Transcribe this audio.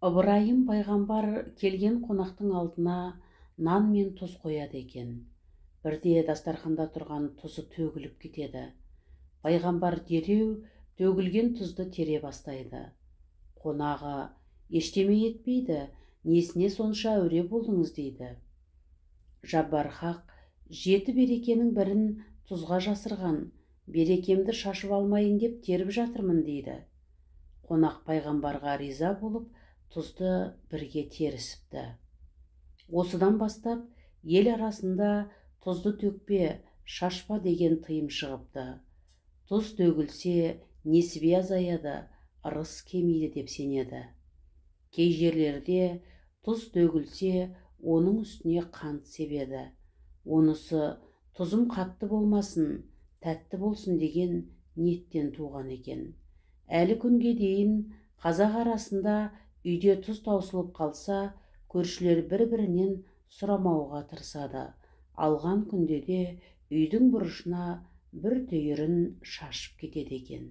Ыбырайым пайғамбар келген қонақтың алдына нан мен тұз қояды екен. Бірде дастарханда тұрған тұзы төгіліп кетеді. Пайғамбар дереу төгілген тұзды тере бастайды. Қонағы: «Ештеме етпейді, несіне сонша әуре болдыңыз?» – дейді. Жаббар хақ жеті берекенің бірін тұзға жасырған, берекемді шашып алмайын деп теріп жатырмын, дейді. Қонақ пайғамбарға риза болып, тұзды бірге терісіпті. Осыдан бастап ел арасында тұзды төкпе, шашпа деген тыйым шығыпты. Тұз төгілсе, несібе азаяды, ырыс кемиді деп сенеді. Кей жерлерде тұз төгілсе, оның үстіне қант себеді. Онысы тұзым қатты болмасын, тәтті болсын деген ниеттен туған екен. Әлі күнге дейін қазақ арасында үйде тұз таусылып қалса, көршілер бір-бірінен сұрамауға тырысады. Алған күнде де үйдің бұрышына бір түйірін шашып кетеді екен.